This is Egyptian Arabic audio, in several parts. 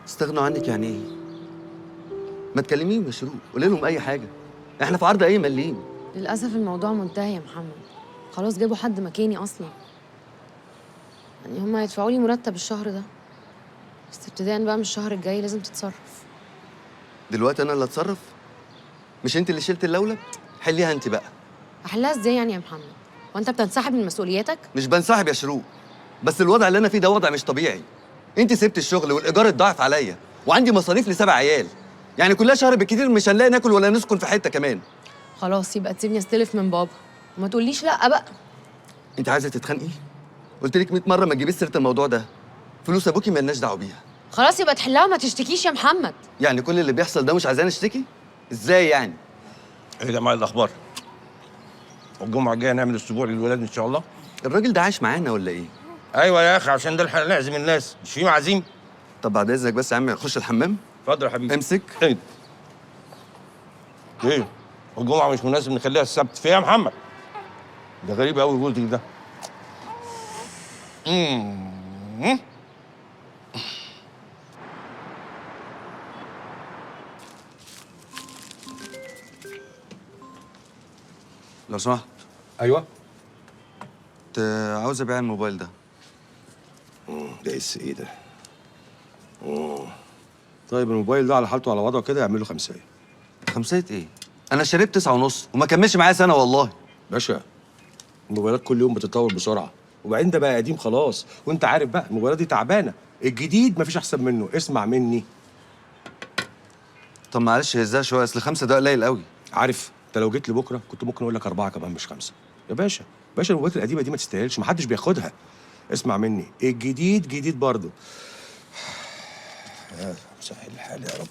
استغنوا عنك يعني ايه؟ ما تكلميهم يا شروق، قولي لهم اي حاجة. احنا في عرض اي مليم. للاسف الموضوع منتهي يا محمد، خلاص جابوا حد مكاني اصلا. يعني هما هيدفعوا لي مرتب الشهر ده، بس ابتداء بقى من الشهر الجاي لازم تتصرف. دلوقتي انا اللي اتصرف؟ مش انت اللي شلت اللولب؟ حليها انت بقى. احلها ازاي يعني يا محمد؟ وانت بتنسحب من مسؤولياتك؟ مش بنسحب يا شروق، بس الوضع اللي انا فيه ده وضع مش طبيعي. انت سبت الشغل والايجار اتضاعف عليا، وعندي مصاريف ل7 عيال، يعني كلها شهر بالكتير مش هنلاقي ناكل ولا نسكن في حتة كمان. خلاص يبقى تسيبني استلف من بابا وما تقوليش لا بقى. انت عايزه تتخانقي؟ قلت لك 100 مرة ما تجيبيش سيره الموضوع ده. فلوس ابوكي مالناش دعوه بيها. خلاص يبقى تحلها وما تشتكيش يا محمد. يعني كل اللي بيحصل ده مش عايزاني اشتكي؟ ازاي يعني؟ ايه يا جماعة الاخبار؟ الجمعة الجاية نعمل الاسبوع للولاد ان شاء الله. الراجل ده عايش معانا ولا ايه؟ ايوه يا اخي، عشان ده الحق نعزم الناس، مش في معازيم؟ طب بعد اذنك بس يا عم خش الحمام. اتفضل يا حبيبي. امسك. ايه؟ ايه؟ الجمعة مش مناسب، نخليها السبت. في ايه يا محمد؟ ده غريب قوي جوزك ده. لو سمحت. ايوه. كنت عاوز ابيع الموبايل ده. ده اس ايه ده؟ طيب الموبايل ده على حالته على وضعه كده يعمل له 5. 5 ايه؟ انا شربت 9.5 وما كملش معايا سنة والله. باشا الموبايلات كل يوم بتتطور بسرعة، وبعدين ده بقى قديم خلاص، وانت عارف بقى الموبايلات دي تعبانة، الجديد مفيش احسن منه، اسمع مني. طب معلش هزها شوية، اصل 5 ده قليل قوي. عارف انت لو جيت لي بكره كنت ممكن اقول لك 4 كمان مش 5. يا باشا باشا الموبايلات القديمة دي ما تستاهلش، محدش بياخدها. اسمع مني، الجديد جديد برضه. يا سهل الحال يا رب.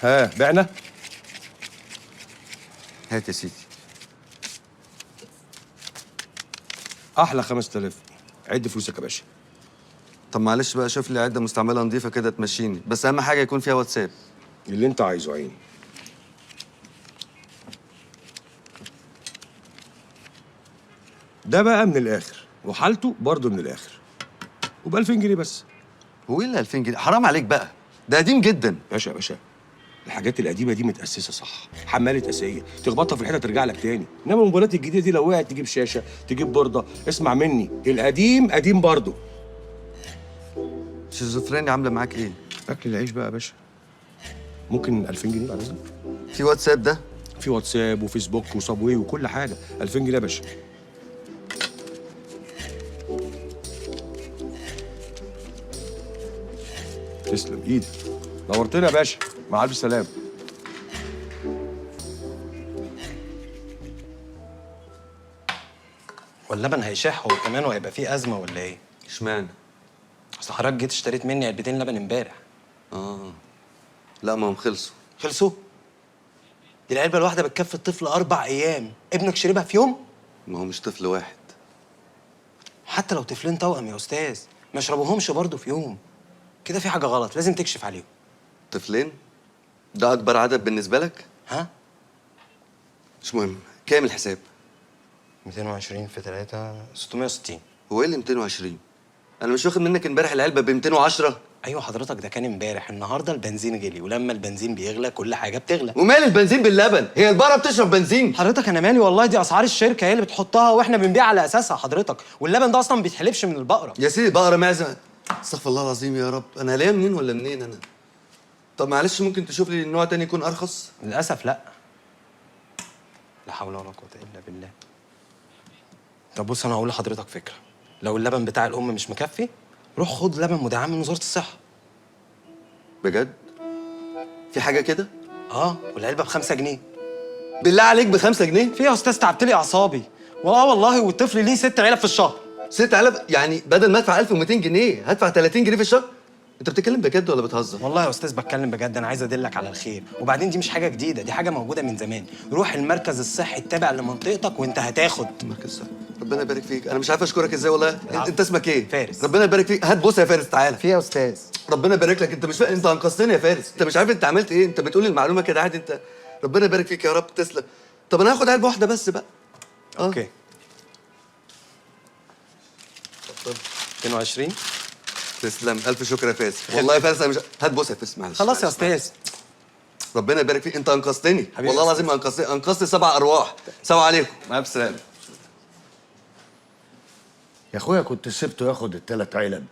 ها بعنا؟ هات يا سيدي. احلى 5000. عد فلوسك يا باشا. طب معلش بقى شوف لي عده مستعملة نظيفة كده تمشيني، بس اهم حاجة يكون فيها واتساب. اللي انت عايزه عيني. ده بقى من الاخر، وحالته برضه من الاخر. وب 2000 جنيه بس. هو ايه اللي 2000 جنيه؟ حرام عليك بقى، ده قديم جدا. باشا يا باشا الحاجات القديمة دي متاسسه صح، حماله اسيه، تخبطها في الحيطة ترجع لك تاني. انما الموبايلات الجديدة دي لو وقعت تجيب شاشة، تجيب بورده. اسمع مني، القديم قديم برضه. شيزوفرينيا عامله معاك ايه؟ اكل العيش بقى يا باشا. ممكن 2000 جنيه بعد اذنك؟ في واتساب ده؟ في واتساب وفيسبوك وصابوي وكل حاجة. 2000 جنيه يا باشا. تسلم ايدك، نورتنا يا باشا، مع الف سلامه. واللبن هيشح هو كمان وهيبقى فيه ازمة ولا ايه؟ اشمعنى؟ اصل حضرتك جيت اشتريت مني علبتين لبن امبارح. لا ما هم خلصوا. خلصوا؟ دي العلبة الواحدة بتكفي الطفل 4 ايام، ابنك شربها في يوم؟ ما هو مش طفل واحد. حتى لو طفلين توأم يا استاذ ما يشربوهمش برضه في يوم. كده في حاجة غلط، لازم تكشف عليهم. طفلين؟ ده اكبر عدد بالنسبة لك؟ ها؟ مش مهم، كام الحساب؟ 220 في 3 660. هو ايه اللي 220؟ انا مش واخد منك امبارح العلبة ب 210؟ ايوه حضرتك ده كان امبارح، النهارده البنزين غلي، ولما البنزين بيغلى كل حاجة بتغلى. ومال البنزين باللبن؟ هي البقرة بتشرب بنزين؟ حضرتك انا مالي والله، دي اسعار الشركة هي اللي بتحطها واحنا بنبيع على اساسها حضرتك، واللبن ده اصلا ما بيتحلبش من البقرة. يا سيدي بقرة معزة، استغفر الله العظيم يا رب، انا هلاقيها منين ولا منين انا؟ طب معلش ممكن تشوف لي نوع تاني يكون ارخص؟ للاسف لا. لا حول ولا قوة الا بالله. طب بص انا هقول لحضرتك فكرة، لو اللبن بتاع الام مش مكفي روح خد لبن مدعم من وزارة الصحة. بجد؟ في حاجة كده؟ اه، والعلبه ب5 جنيه. بالله عليك ب5 جنيه؟ في يا استاذ تعبت لي اعصابي. والله، والطفل ليه 6 علب في الشهر. 6 علب؟ يعني بدل ما ادفع 1200 جنيه هدفع 30 جنيه في الشهر؟ انت بتتكلم بجد ولا بتهزر؟ والله يا استاذ بتكلم بجد، انا عايز ادلك على الخير، وبعدين دي مش حاجة جديدة، دي حاجة موجودة من زمان. روح المركز الصحي التابع لمنطقتك وانت هتاخد. المركز الصحي، ربنا يبارك فيك، انا مش عارف اشكرك ازاي والله. انت اسمك ايه؟ فارس. ربنا يبارك فيك، هات بوسه يا فارس، تعالى. في يا استاذ؟ ربنا يبارك لك، انت مش فاهم، انت انقذتني يا فارس، انت مش عارف انت عملت ايه، انت بتقول المعلومة كده عادي. انت ربنا يبارك فيك يا رب، تسلم. طب انا هاخد علبة واحدة بس بقى. okay. 22 تسلم، الف شكر يا فارس. والله يا فارس انا مش هات بوسه يا فارس، معلش. خلاص يا معلش. استاذ. ربنا يبارك فيك، انت انقذتني حبيبي والله يا العظيم، انقذتني، انقذت 7 ارواح. سلام عليكم، مع السلامة. يا اخويا كنت سبته ياخد ال3 علب.